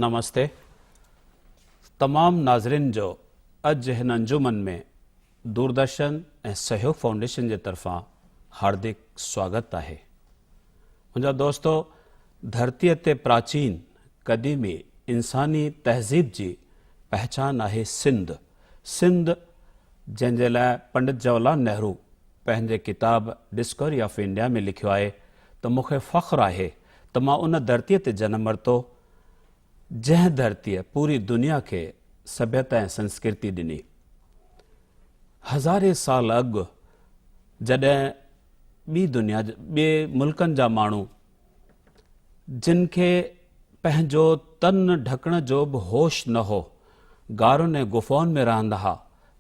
نمستي تمام ناظرين جو اڄ هن انجمن ۾ دوردرشن ۽ سهيوگ فائونڊيشن جي طرفان هاردڪ سواگت آهي. منهنجا دوستو ڌرتيء تي پراچين قديمي انساني تهذيب جي پهچان آهي سنڌ. سنڌ جنهن جي لاء پنڊت جواهر لال نهرو پنهنجي ڪتاب ڊسڪوري آف انڊيا ۾ لکيو آهي ته مون کي فخر آهي ته مان ان ڌرتيء تي جنم ورتو جنهن ڌرتيء پوري دنيا کي سڀيتا ۽ سنسڪرتي ڏني. هزارين سال اڳ جڏهن ٻي دنيا ٻي ملڪن جا ماڻهو جن کي پنهنجو تن ڍڪڻ جو به هوش نه هو، غارن ۽ غفائن ۾ رهندا ها،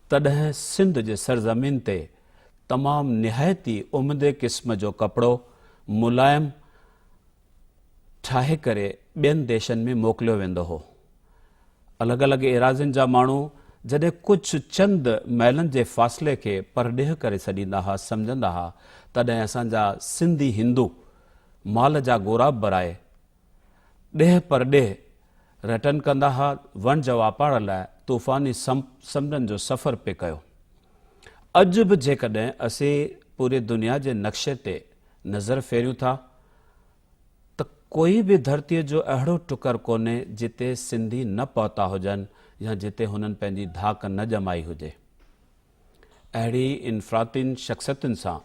تڏهن سنڌ جي سرزمين تي تمام نهايت ئي عمدي قسم جو ڪپڙو ملائم ٺاهي ڪري ٻين ديشن ۾ موڪليو ويندو هو. الڳ الڳ ايراضين جا ماڻهو جڏهن ڪجهه چند ميلن جي فاصلي کي پرڏيهه ڪري سڏيندا ها، سمجهندا ها، تڏهن اسان جا سنڌي هندو مال جا غوراب ڀرائي ڏيهه پرڏيهه رٽن ڪندا ها، وڻج واپار لاء طوفاني سمنڊن جو سفر پئي ڪيو. اڄ به جيڪڏهن اسين پوري دنيا جي نقشي تي نظر ڦيريون ٿا ته ڪوئي به ڌرتيء جو اهڙو ٽڪر ڪونهي جتي سنڌي نه پهتا هجن يا جتي هنن پنهنجي ڌاڪ نه ڄمائي هجي. اهڙي انفرادين شخصيتن سان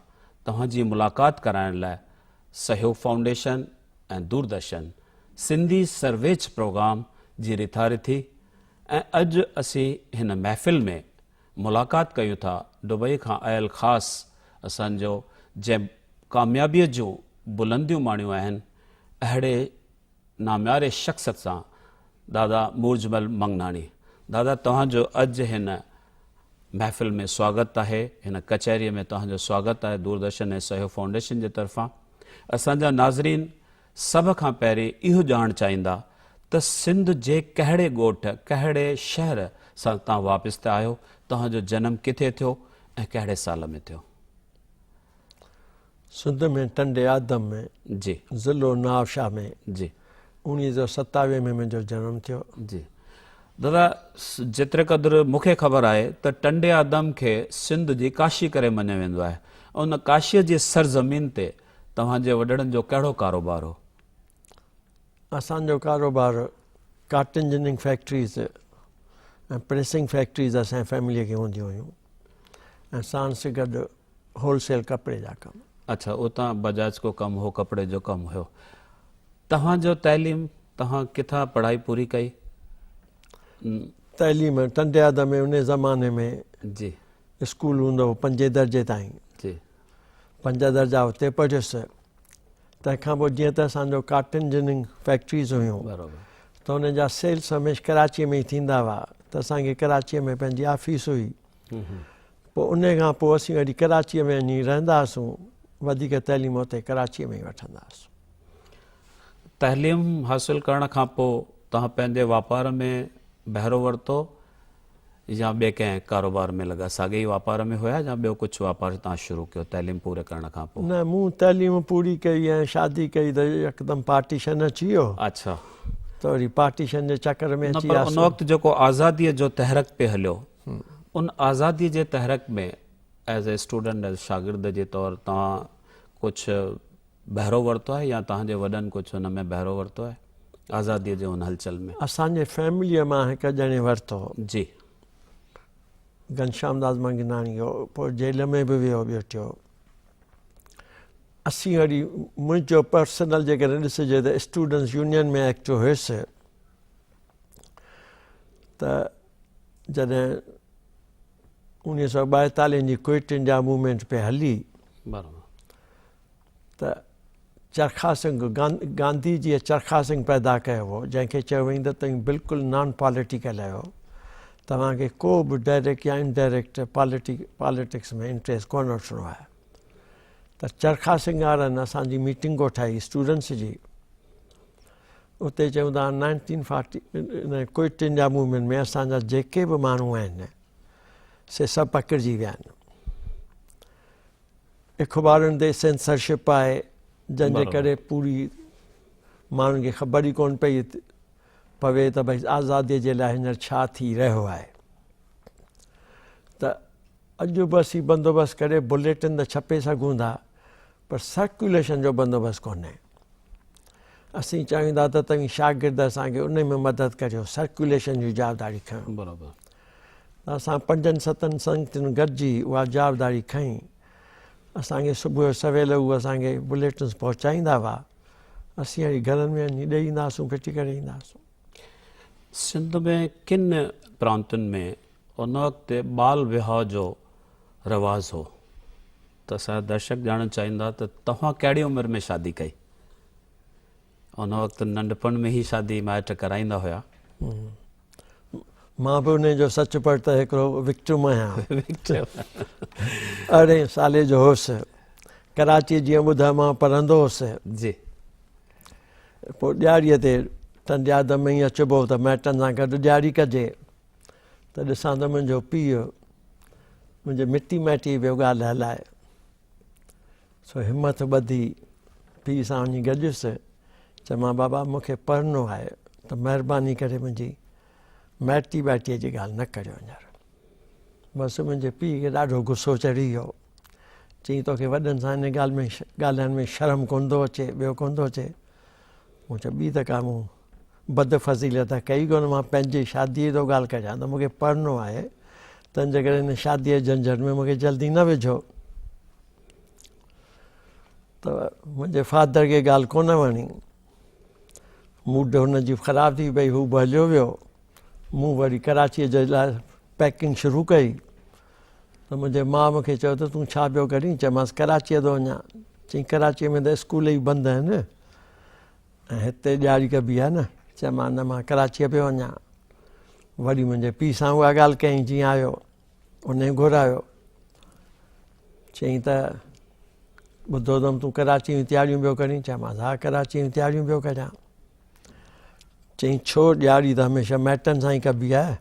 توهان جي ملاقات ڪرائڻ لاء سهيوگ فائونڊيشن ۽ دوردرشن سنڌي سرويچ پروگرام جي رٿا رٿي ۽ اڄ اسين هن محفل ۾ ملاقات ڪيون ٿا دبئي کان آيل خاص اسان جو جنهن ڪاميابيء جون بلنديون ماڻيون آهن اهڙي نامياري شخصيت سان دادا مورجمل منگناڻي دادا توهان جو اڄ هن محفل ۾ سواگت آهي هن ڪچهري ۾ توهان جو سواگت آهي دوردرشن ۽ سهيوگ فائونڊيشن جي طرفان اسان جا ناظرين سڀ کان پهرين اهو ڄاڻڻ چاهيندا ته سنڌ جي ڪهڙي ڳوٺ، ڪهڙي شهر سان توهان وابسته آهيو، توهان جو جنم ڪٿي ٿيو ۽ ڪهڙي سال ۾ ٿيو؟ سنڌ ۾ ٽنڊي آدم ۾، جي. ضلعو نوابشاهه ۾، جي. 1927 ۾ منهنجو جنم ٿيو. جي دادا جيتري قدر مون کي خبر آهي ته ٽنڊي آدم کي سنڌ جي ڪاشي ڪري مڃيو ويندو آهي، ان ڪاشيء جي سرزمين تي توهان جي وڏڙن جو ڪهڙو ڪاروبار هو؟ اسان جو ڪاروبار cotton ginning factories ۽ pressing factories اسان جي فيمليء کي هونديون هيون ۽ ساڻس گڏ هول سيل ڪپڙي جا ڪم. اڇا اتان بجاج ڪو ڪم هو ڪپڙي جو ڪم هيو. توهان جو تعليم توهان ڪٿان پڙهائي پوري ڪئي؟ تعليم ٽنڊي آدم ۾ انهي زماني ۾ جي اسڪول هوندو هو پنجين درجي تائين. جي پنج درجا اتي پڙهيس. تنهن کان پوء جيئن ته اسان جو ڪاٽن جننگ فيڪٽريز هيون ته ان جا سيلس هميشھ ڪراچيء ۾ ئي ٿيندا هئا ته اسان کي ڪراچيء ۾ پنهنجي آفيس هئي. پوء ان کان پوء اسين وري ڪراچيء ۾ وڃي رهندا هئاسون. وڌيڪ تعليم اتي ڪراچيء ۾ ئي وٺندا هئاسون. تعليم حاصل ڪرڻ کان پوء توهان پنهنجي واپار ۾ بهرو ورتو يا ٻئي ڪنهن ڪاروبار ۾ لڳا؟ ساڳئي ئي واپار ۾ هيا يا ٻيو ڪجهه واپار توهان شروع ڪيو تعليم پوري ڪرڻ کان پوء؟ نه مون تعليم پوري ڪئي ۽ شادي ڪئي ته يڪدم پارٽيشن اچي ويو. اڇا. ته وري پارٽيشن جي چڪر ۾ اچي نه پر ان وقت جيڪو آزاديء جو تحرڪ پئي هليو ان آزاديء جي تحرڪ ۾ ايز اي اسٽوڊنٽ ايز شاگرد جي طور توهان ڪجهه بهرو ورتو آهي يا توهان جي وڏن ڪجهه ان ۾ بهرو ورتو آهي آزاديء جي ان هلچل ۾؟ اسان جي فيمليء مان هڪ ڄڻي ورتو هو. جي. گهنشام داس منگهناڻي هو، پوء جيل ۾ به ويو ٻيو ٽيو. اسين وري منهنجو پرسنل جيڪڏهن ڏسجي ته اسٽوڊنٽس يونين ۾ ايڪٽو هيس ته جڏهن 1942 جي ڪوئٽ انڊيا موومينٽ پئي هلي بروبر. ته چرخا سنگهه، گانڌي جيء چرخا سنگهه پيدا ڪيو هو، جنهن کي چيو ويندو ته توهين بلڪل نان پاليٽيڪل آهيو، توهان کي ڪو به ڊائريڪٽ يا انڊائريڪٽ پاليٽڪس ۾ انٽريسٽ ڪونه وٺڻو آهي. ته چرخا سنگهه وارن اسان جي ميٽنگ ڪوٺائي اسٽوڊنٽس جي، اتي چيون ته nineteen forty quit India movement ۾ اسان جا جيڪي به ماڻهو آهن سي سڀ پڪڙجي ويا آهن. اخبارن تي سينسرشپ آهي جنهن جي ڪري پوري ماڻهن کي خبر ئي ڪونه پئي. پوي ته ڀئي آزاديء جي لاء هينئر ڇا ٿي رهيو آهي. ته اڄ به اسين بندوبست ڪري بليٽن ته ڇپي سگهون ٿا پر سرڪيوليشن جو بندوبست ڪونهي. اسين چاهيون ٿا ته توهين شاگرد اسان کي ان ۾ مدد ڪريو، سرڪيوليشن جي جوابداري کڻو. برابر. ته اسان پنجن ستن سنگتين گڏجي اها جوابداري کنئي. اسان کي صبح جو سويل هو اسان کي بليٽنس پهچائيندا هئا. اسين وري گهرن ۾ وڃي ڏئي ايندا هئاسون، ڦٽي ڪري ايندا هئاسون. سنڌ ۾ ڪن پرانتن ۾ ان وقت ٻال وهاء جو رواج هو ته اسان جا درشڪ ڄاڻڻ چاهيندا ته توهان ڪهڙي عمر ۾ شادي ڪئي؟ ان وقت ننڍپڻ ۾ ئي شادي مائٽ ڪرائيندا هيا. مان به انهي جو سچ پچ ته هڪڙو وڪٽم آهيان. ارڙهين سالي جو هوس. ڪراچي جيئن ٻڌايو مان پڙهندو هوس. جي. پوء ڏياريء تي ٽنڊي آدم ۾ ئي اچبو ته مائٽن سان گڏ ڏياري ڪجي ته ڏسان ته منهنجو پيء منهنجي مٽي مائٽي پيو ڳالهه هلائي. سو همٿ ٻڌي پيء سان وڃي گڏيس. چيومان بابا مون کي پڙهڻو آهي ته مهرباني ڪري منهنجي مائٽي ٻائٽيء جي ڳالهه نه ڪريو هينئر. بس منهنجي پيء کي ڏاڍو غصو چڙهي ويو. چيائين توکي وڏن سان ان ڳالهه ۾ ڳالهائڻ ۾ شرم ڪونه ٿو اچي ٻيو ڪونه ٿو اچي. مون چيو ٻي ته ڪا مون بد فضيلت ڪئي ڪونه مان پنهنجي شاديء جي ٿو ڳالهه ڪريان ته مون کي پڙهڻو آهي تنهن جي ڪري هن شاديء جي جهنجهٽ ۾ مون کي جلدي نه وجهو. ته منهنجي فادر کي ڳالهه ڪونه وڻي. موڊ هن جي خراب ٿي پئي، هو به هليو ويو. مون وري ڪراچيء جي لاء پيڪنگ شروع ڪئي ته منهنجي ماء مون کي چيو ته تون ڇا پيو ڪرين؟ چيومانس ڪراچيء ٿو وڃان. چيائين ڪراچيء ۾ ته اسڪول ئي بند آهن ۽ هتي ڏياري ڪبي آهي نه. چيومانس نه مان ڪراچيء پيو وڃان. وري منهنجي پيء سان اها ڳالهه ڪيائين جيئن آيو. انهيء گهرايو. چيائين ته ٻڌو اٿم تون ڪراچيء جون تياريون پيو ڪرين. چيومانس ها ڪراچيء جون تياريون پيو ڪريان. چيائين ڇو ڏياري ته هميشه مائٽن سان ئي ڪبي آهي.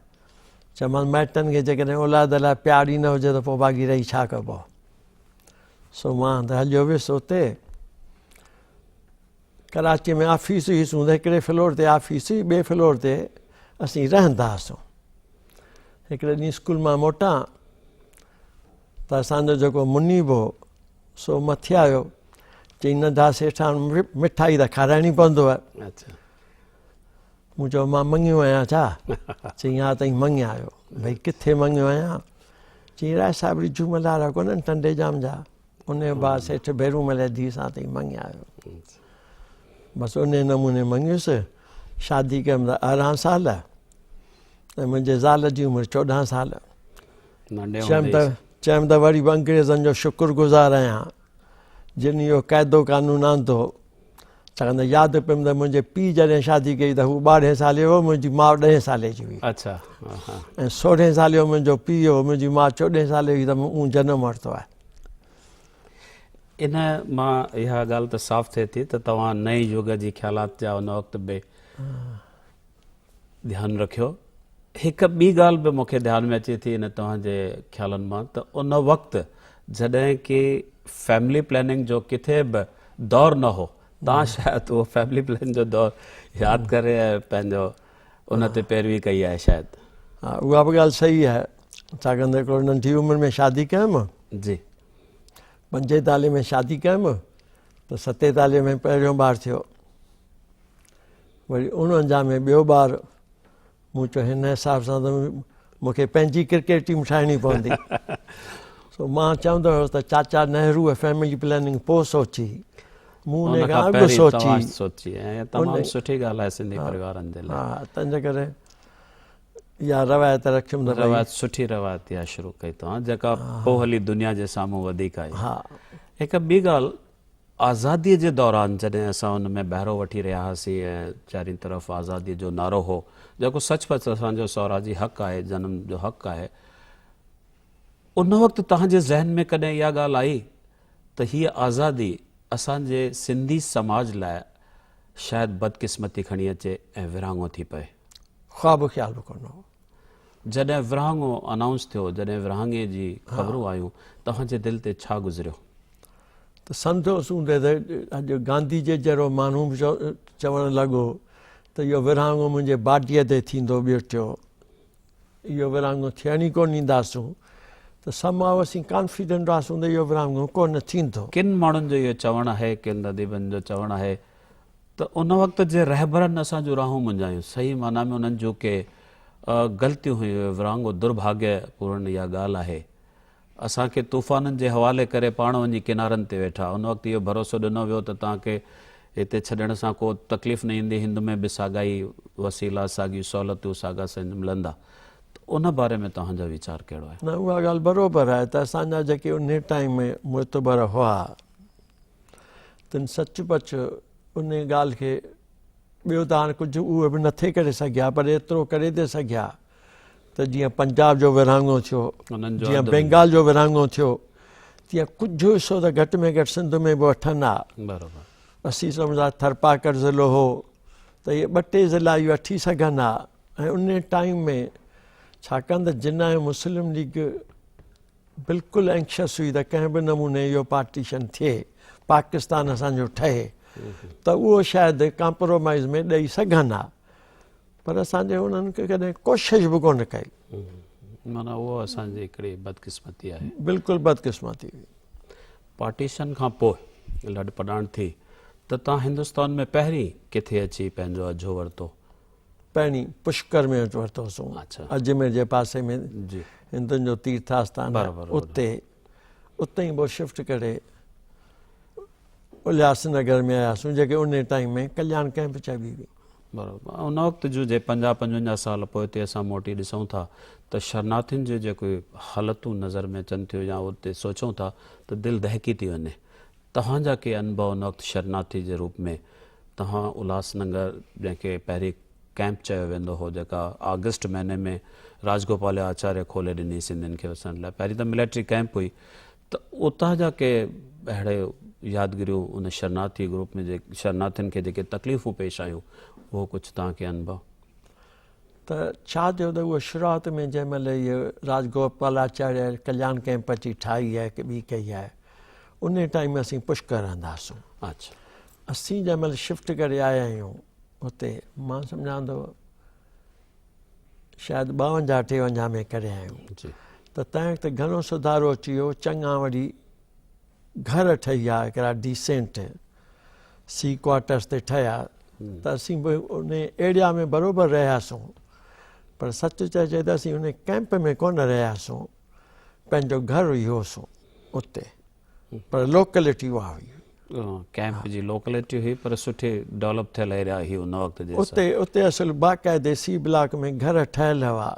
چيومانس مائٽن کي جيڪڏهن اولاد لاء پيار ئي نه هجي ته پوء باقي رهي ڇا ڪبو. سو مان ته هليو ويس اتي. ڪراچيء ۾ آفيس هئي سون ته هڪڙي فلور تي آفيس هئي ٻئي فلور تي اسين رهندا هئاسون. هڪڙي ڏينهن اسڪول مان موٽان ته اسان جو جيڪو منيب هو سو مٿي آيو چئي ننڍا سيٺ هاڻ مٺائي ته کارائڻي پوندو. مون چيو مان مڱيو آهيان ڇا؟ چئي ها تئين مڱيا آهيو. ڀئي ڪٿي مڱيو آهيان؟ چئي راء صاحب رجو ملهارا ڪونهن ٽنڊي ڄام جا ان ڀاء سيٺ ڀيرومل جي ڌيء سان تئين مڱيا آهيو. بس ان نموني مڱيس. شادي ڪيم ته 18 سال ۽ منهنجي زال جي عمر 14 سال. چيم ته وري به انگريزن جو شڪر گذار آهيان جن اهو قاعدو قانون آندو. ڇاڪاڻ ته ياد پيم ته منهنجي پيء جڏهن شادي ڪئي ته هو 12 سالي هو، منهنجي ماء 10 سالي جي هئي. ۽ 16 سالي جو منهنجو پيء هو، منهنجي ماء 14 سالي هئي ته مون جنم ورتو آهي. ان مان اها ڳالهه ته صاف ٿئي ٿي ته توهان نئين يگ جي خيالات جا ان وقت به ڌيان رکيو. هڪ ٻي ڳالهه به مون کي ڌيان ۾ اچي ٿي ان توهان جي خيالن مان ته ان وقت جڏهن ڪي فيملي پلاننگ جو ڪٿي به دور نه هو، توهان شايد اهو فيملي پلان جو دور ياد ڪري ۽ پنهنجو ان تي پيروي ڪئي آهي شايد. ها اها به ڳالهه صحيح آهي ڇاڪاڻ ته هڪڙو ننڍي عمر ۾ شادي ڪيم. جي. 45 ۾ شادي ڪيم ته 47 ۾ پهريون ٻار ٿيو. وري 49 ۾ ٻيو ٻار. مون چيو هن حساب سان ته مون کي پنهنجي ڪرڪيٽ ٽيم ٺاهڻي پوندي. سو مان چوندو هوس ته چاچا نهروء فيملي پلاننگ پوء سوچي، مون ان کان اڳ سوچي. سوچي ۽ تمام سٺي ڳالهه آهي سنڌي پريوارن جي لاء. ها تنهن جي ڪري اها روايت رکيم ته روايت سٺي روايت اها شروع ڪئي توهان جيڪا پوء هلي دنيا جي سامهون وڌيڪ آئي. هڪ ٻي ڳالهه آزاديء جي دوران جڏهن اسان ان ۾ بهرو وٺي رهيا هئاسين ۽ چارين طرف آزاديء جو نعرو هو، جيڪو سچ پچ اسان جو سوراجي حق آهي، جنم جو حق آهي، ان وقت توهان جي ذهن ۾ ڪڏهن اها ڳالهه آئي ته هيء آزادي اسان جي سنڌي سماج لاء شايد بدقسمتي کڻي اچي ۽ ورهاڱو ٿي پئي؟ خواب خيال به ڪونه هو. جڏهن ورهاڱو انائونس ٿيو، جڏهن ورهاڱي جي خبرون آيون، توهان جي دل تي ڇا گذريو؟ ته سمجهوس هوندي ته اڄ گانڌي جي جهڙو ماڻهو به چوڻ لڳو ته اهو ورهاڱو منهنجي باڊيء تي ٿيندو ٻيو ٽيو اهو ورهاڱو ٿيڻ ئي ڪونه ڏينداسون ته سماء اسين ڪانفيڊنٽ هئاسون ته اهو ورهاڱو ڪونه ٿيندو. ڪن ماڻهن جو اهو چوڻ آهي، ڪن اديبن جو چوڻ آهي ته ان وقت جي رهبرن اسان جون راهون منجهايون، صحيح معنيٰ ۾ انهن جون ڪي غلطيون هيون، اهو ورهاڱو درڀاڳيه پورڻ اها ڳالهه آهي. اسان کي طوفانن جي حوالي ڪري پاڻ وڃي ڪنارن تي ويٺا. ان وقت اهو ڀروسو ڏنو ويو ته توهان کي هتي ڇڏڻ سان ڪو تڪليف نه ايندي، هند ۾ به ساڳا ئي وسيلا، ساڳيون سهولتون، ساڳا سنڌ ملندا. ته ان باري ۾ توهان جو ويچار ڪهڙو آهي؟ نه اها ڳالهه بروبر آهي ته اسان جا جيڪي انهي ٽائيم ۾ معتبر هئا تن سچ پچ انهي ڳالهه کي ٻيو ته هاڻ ڪجهه اهي به نٿي ڪري سگهيا پر ايترو ڪري ٿي سگهيا ته جيئن پنجاب جو ورهاڱو ٿيو، جيئن بينگال جو ورهاڱو ٿيو، تيئن ڪجهه حصو ته گهٽ ۾ گهٽ سنڌ ۾ به وٺن ها. اسين سمجهندا ٿرپاڪر ضلعو هو ته اهي ٻه ٽي ضلعا ئي وٺي سگهن ها ۽ ان ٽائيم ۾ ڇاڪاڻ ته جناح ۽ مسلم ليگ بلڪل اينڪشس هئي ته ڪنهن به نموني اهو پارٽيشن ٿئي، پاڪستان اسان جو ٺهي ته اهو شايد ڪامپرومائز ۾ ڏئي سگهن ها. پر اسان جي انهن کي ڪڏهن ڪوشش به ڪونه ڪئي. معنيٰ اهو اسان جي هڪڙي بدقسمتي آهي. بلڪل بدقسمتي هئي. پارٽيشن کان پوء لڏ پڏاڻ ٿي ته توهان هندستان ۾ پهرين ڪٿي اچي پنهنجو اجهو ورتو؟ پهرين پشڪر ۾ اچ ورتوسون. اجمير جي پاسي ۾ هندن جو تيرٿ آستان آهي اتي اتي ئي پوء شفٽ ڪري الهاس نگر ۾ آياسون جيڪي انهي ٽائيم ۾ ڪلياڻ ڪئمپ چئبي هئي. برابر ان وقت جون جي پنجاهه پنجونجاهه سال پوئتي اسان موٽي ڏسون ٿا ته شرناٿين جون جيڪي حالتون نظر ۾ اچن ٿيون يا اتي سوچون ٿا ته دل دهڪي ٿي وڃي. توهان جا ڪي انڀو ان وقت شرناٿي جي روپ ۾ توهان الهاس نگر جنهن کي پهرين ڪئمپ چيو ويندو هو جيڪا آگسٽ مهيني ۾ راجگوپال آچاريه کولي ڏني سنڌين کي وسڻ لاء پهرين ته ملٽري ڪئمپ هئي ته اتان جا ڪي اهڙي يادگيريون ان شرناٿي گروپ ۾ جي شرناٿين کي جيڪي تڪليفون پيش آيون اهو ڪجهه توهان کي انڀو. ته ڇا ٿيو ته اهو شروعات ۾ جنهن مهل هيء راج گوپال آچاريه ڪلياڻ ڪئمپ اچي ٺاهي آهي ڪي ٻي ڪئي آهي انهي ٽائيم ۾ اسين پشڪر رهندا هئاسون. اسين جنهن مهل شفٽ ڪري آيا آهيون اتي مان سمجهان ٿو شايد ٻاونجاهه ٽيونجاهه ۾ ڪري آيا آهيون ته تنهن وقت گهڻو سڌارو اچي ويو چڱا وري گهر ٺهي ويا هڪڙا ڊيسينٽ سي ڪوارٽرس تي ٺهيا ته اسين به ان ايريا ۾ بروبر رهياسون پر سچ چئجي ته اسين ان ڪئمپ ۾ ڪونه رهياسون پنهنجو گهر ئي هوسون اتي پر لوڪلٽي اها هئي. ڪئمپ جي لوڪلٽي هئي پر سٺي ڊولپ ٿيل ايريا هئي ان وقت جي حساب. اتي اتي اصل باقاعدي سي بلاڪ ۾ گهر ٺهيل هئا.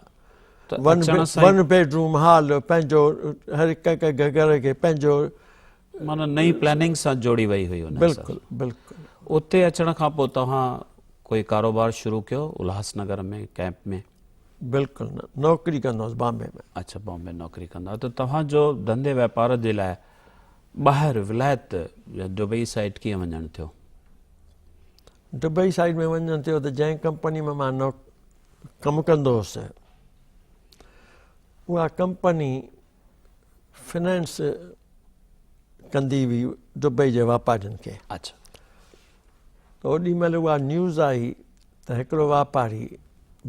ون بيڊ روم هال پنهنجو هر هڪ هڪ گهر کي پنهنجو. معنيٰ نئين پلاننگ سان جوڙي وئي هئي ان حساب. بلڪل بلڪل. اتي اچڻ کان پوء توهان ڪوئي ڪاروبار شروع ڪيو الهاس نگر ۾ ڪئمپ ۾؟ بلڪل نه نوڪري ڪندو هوس بامبي ۾. اڇا بامبي نوڪري ڪندا هئا ته توهان جو ڌنڌي واپار جي لاء ٻاهر ولايت يا دبئي سائيڊ ڪيئن وڃڻ ٿيو؟ دبئي سائيڊ ۾ وڃڻ ٿيو ته جنهن ڪمپني ۾ مان ڪم ڪندو هوس اها ڪمپني فنانس ڪندي هئي دبئي جي واپارين کي. ته اوڏي مهل اها نيوز آئي ته هڪڙو واپاري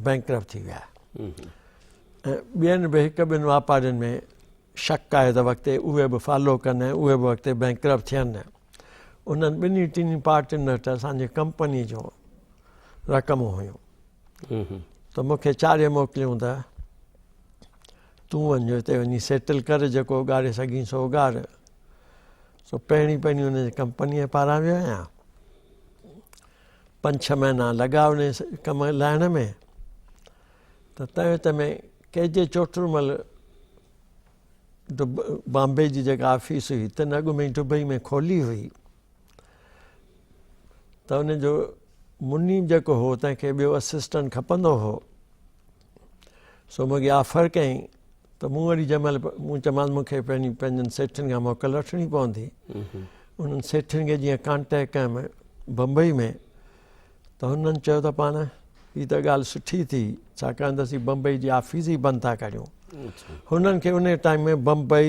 بينڪرپٽ ٿي ويا ۽ ٻين به هڪ ٻن واپارين ۾ شڪ آهي ته وقتي اهي به فالو ڪن ۽ اهي به وقتي بينڪرپٽ ٿين. انهن ٻنهي ٽنهي پارٽين وٽ اسان جي ڪمپني جون رقمون هيون ته مون کي چاڙهي موڪليون ته تون وڃ هتي وڃي سيٽل ڪر جيڪو اڳاڙي سگهين سو اڳاڙ. سو پهرين پهرين ان جي ڪمپنيء پاران ويو آهيان. پنج ڇهه مهينا لڳا ان ڪم لاهڻ ۾ ته تنهن وچ ۾ ڪي جي چوٽرمل بامبي جي جيڪا آفيس هئي تن اڳ ۾ دبئي ۾ کولي هئي ته ان جو منيب جيڪو هو تنهن کي ٻيو اسسٽنٽ کپندو هو سو مون کي آفر ڪيائين ته مون وري جنهن مهل مون چيومانس مون کي پنهنجي پنهنجن سيٺن کان موڪل وٺڻي پوندي. انهن سيٺن کي جيئن ڪانٽيڪٽ ڪيم بمبئي ۾ ته هنن چيو ته پاڻ هي ته ڳالهه سٺي ٿي ڇاڪاڻ ته اسين بمبئي جي آفيس ئي بند ٿا ڪريون. هنن کي ان time ۾ Bombay,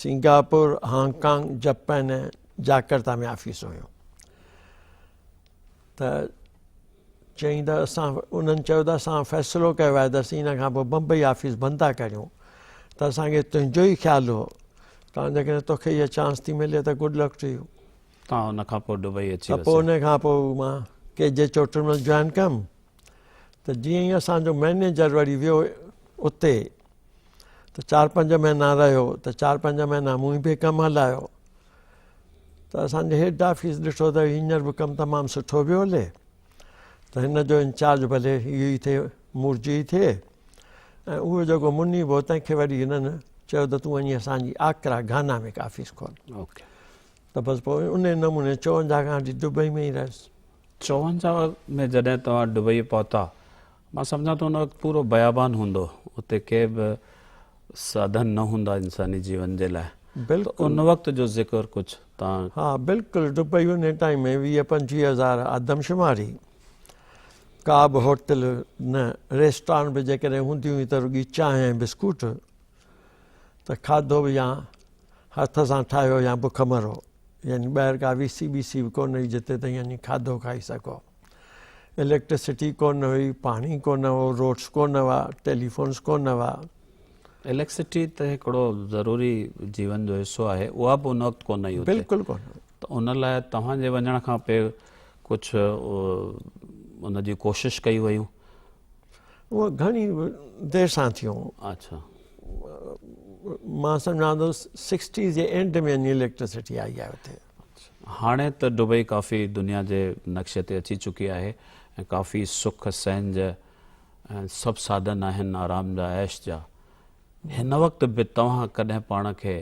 Singapore, Hong Kong, Japan ۽ Jakarta ۾ آفيسون هيون. ته چيائين ته اسان انهن چيو ته اسان فيصلو ڪيو آهي ته اسين هن کان پوء بمبئي آفيس بند ٿا ڪريون ته اسان کي تنهنجو ئي خيال هو ته جيڪڏهن توکي اها چانس ٿي ملي ته گڊ لڪ ٽو يو. تان ان کان پوء دبئي اچي ته پوء ان کان پوء مان ڪي جي چوٽرمل جوائن ڪيم ته جيئن ئي اسان جو مئنيجر وري ويو اتي ته چار پنج مهينا رهيو ته چار پنج مهينا مون به ڪم هلايو ته اسان جي هيڊ آفيس ڏٺو ته هينئر به ڪم تمام سٺو پيو هلي ته هن جو انچارج ڀلي اهو ئي ٿئي مورجي ئي ٿئي ۽ اهو جيڪو منيب هو تنهن کي وري هنن چيو ته تون وڃي اسان جي آڪرا گهانا ۾ هڪ آفيس کول ته بس پوء ان نموني 54 کان وٺي دبئي ۾ ئي رهيس. 54 ۾ جڏهن توهان دبئي پهتا مان سمجهان ٿو ان وقت پورو بيابان هوندو اتي ڪي به ساڌن نه هوندا انساني جيون جي لاء ته ان وقت جو ذڪر ڪجهه توهان. ها بلڪل دبئي ان ٽائيم ۾ 20 25 هزار آدمشماري ڪا به هوٽل نه ريسٽورانٽ به جيڪڏهن هونديون هيون ته رڳي چانهه ۽ بسڪوٽ ته کاڌو به يا هٿ سان ٺاهيو يا بک مرو يعني ٻاهر ڪا وي سي بي سي به ڪونه هئي جتي تائين وڃي کاڌو کائي سگهو. اليڪٽرسٽي ڪونه هئي، پاڻي ڪونه هو، روڊس ڪونه هئا، ٽيليفونس ڪونه هئا. اليڪٽرسٽي ته هڪڙو ضروري جيون جو حصو آهي اها به ان وقت ڪونه هئي اتي. بلڪل ڪونه هئي. ته ان لاء توهان جي وڃڻ کان پوء ڪجهه ان جي ڪوشش ڪئي ويون؟ اهو گهڻي دير سان ٿيو. اڇا. مان سمجهان ٿو سڪسٽيز جي اينڊ ۾ وڃي اليڪٽرسٽي آئي آهي اتي. هاڻي ته دبئي ڪافي دنيا جي نقشي تي اچي چڪي آهي ۽ ڪافي سک سهنج ۽ سڀ ساڌن آهن آرام جا عيش جا. هن وقت به توهان ڪڏهن پاڻ کي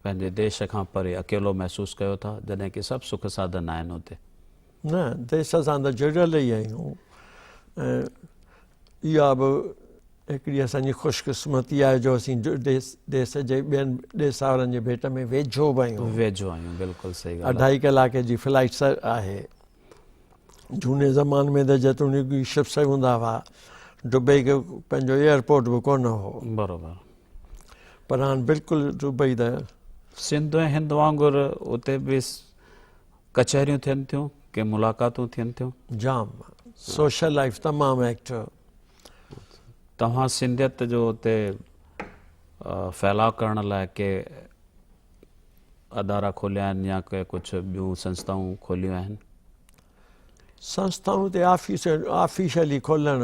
پنهنجي ديش کان پري اڪيلو محسوس ڪيو ٿا جڏهن ڪي سڀ سک ساڌن آهن اتي؟ نه ديش سان ته جڙيل ئي آهيون ۽ اها به هڪڙي اسان جي خوش قسمتي آهي جو اسين ديس جي ٻين ديس وارن جي ڀيٽ ۾ ويجهو به آهيون. ويجهو آهيون بلڪل صحيح ڳالهه آهي. اڍائي ڪلاڪ جي فلائيٽ آهي. جهوني زماني ۾ ته جيتوڻيڪ شپس هوندا هئا دبئي کي پنهنجو ايئرپورٽ به ڪونه هو. بروبر. پر هاڻ بلڪل دبئي ته. سنڌ ۽ هند وانگر اتي به ڪچهريون ٿين ٿيون ڪي ملاقاتون ٿين ٿيون. جام سوشل لائيف تمام ايڪٽو. توهان سنڌيت جو اتي ڦهلاء ڪرڻ لاء ڪي ادارا کوليا آهن يا ڪي ڪجهه ٻيون سنسٿائون کوليون آهن؟ سنسٿائون ته آفيس آفيشلي کولڻ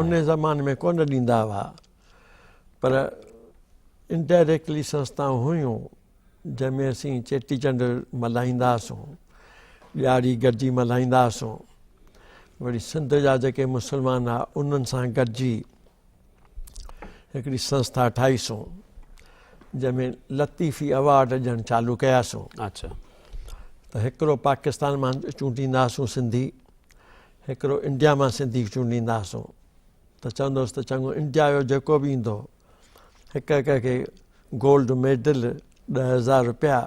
ان زماني ۾ ڪونه ڏيندا هئا پر انڊائريڪٽلي سنسٿائون هيون جنهن ۾ اسين چيٽي چنڊ ملهائيندا هئاسون، ڏياري گڏجي ملهائيندا هئاسون، وري سنڌ جا جيڪي مسلمان هئا انهن سان گڏجي هڪڙي سنسٿا ٺاهيسون جنهن ۾ لطيفي اوارڊ ڏيڻ چالو ڪياسون. اڇا. ته هڪڙو پاڪستان مان چونڊيندا هئاسون سنڌي، هڪڙو انڊيا مان سنڌي چونڊيندا هئاسون ته چوندو هوس ته چڱو انڊيا جو جيڪو به ايندو هڪ هڪ کي گولڊ ميڊل 10,000 روپيا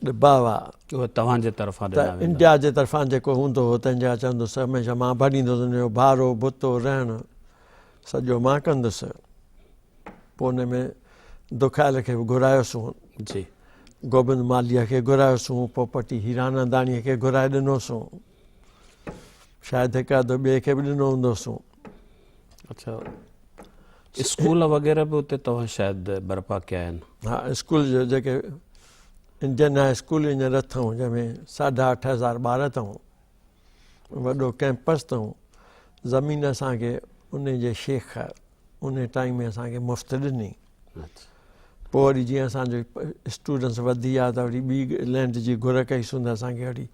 ڏبا هئا. اهو توهان جي طرفان ڏنا ويندا. ته انڊيا جي طرفان جيڪو هوندو هو تنهن جا چوندس هميشه مان ڀريندس ان جو ڀاڙو ڀتو رهڻ سڄو مان ڪندس. پوء ان ۾ دکايل کي به گهرايوسون. جي. گوبند مالهيء کي گهرايوسون، پوپٽي هيراننداڻيء کي گهرائي ڏنوسون. شايد هڪ اڌ ٻئي کي به ڏنو هوندوسون. اڇا اسڪول وغيره به اتي توهان شايد برپا ڪيا آهن. ها اسڪول جو جيڪي انڊين هاء اسڪول هينئر اٿئون جنهن ۾ ساڍا اٺ هزار ٻار اٿئون وڏو ڪيمپس اٿئون زمين اسان کي ان جي شيخ ان ٽائيم ۾ اسان کي مفت ڏني پوء وري جيئن اسان جو اسٽوڊنٽس وڌي ويا ته وري ٻي لينڊ جي گهر ڪئيسون ته اسان کي وري